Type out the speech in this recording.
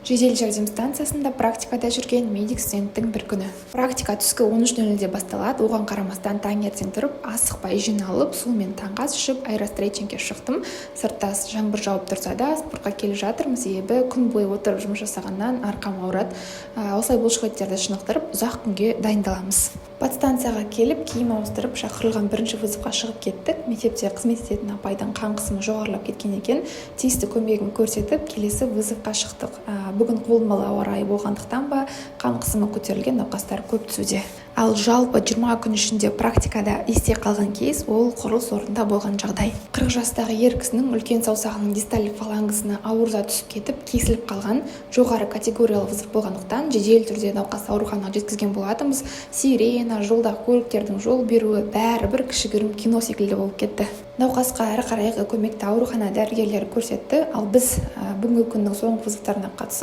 Жедел жәрдем станциясында практикада жүрген медик студенттің бір күні. Практика түскі 13:00-де басталады. Оған қарамастан, таңертең тұрып, асықпай жиналып, су мен таңғы ас ішіп, аэростретчингке шықтым. Сыртта жаңбыр жауып тұрса да, спортқа келе жатырмын, себебі күн бойы отырып жұмыс жасағаннан арқам ауырады. Осылай бұлшықеттерді шынықтырып, ұзақ күнге дайындаламыз. Подстанцияға келіп, киім ауыстырып, шақырылған бірінші вызовқа шығып кеттік. Мектепте қызмет ететін апайдың қан қысымы жоғарылап кеткен екен. Тиісті көмегін көрсетіп, келесі вызовқа шықтық. Бүгін құбылмалы ауа райы болғандықтан ба, қан қысымы көтерілген науқастар көп түсуде. Ал жалпы 20 күн ішінде практикада есте қалған кейс — ол құрылыс орнында болған жағдай. 40 жастағы ер кісінің үлкен саусағының дистальды фалангысына ауыр зат түсіп кетіп, кесіліп қалған. Жоғары категориялы вызов болғандықтан, жедел түрде науқасты ауруханаға жеткізген болатынбыз. Сирена, жолдағы көліктердің жол беруі, бәрі бір кішігірім кино секілді болып кетті. Науқасқа әрі қарайғы көмекті аурухана дәрігерлері көрсетті. Ал біз бүгінгі күннің соңғы вызовтарына қатысып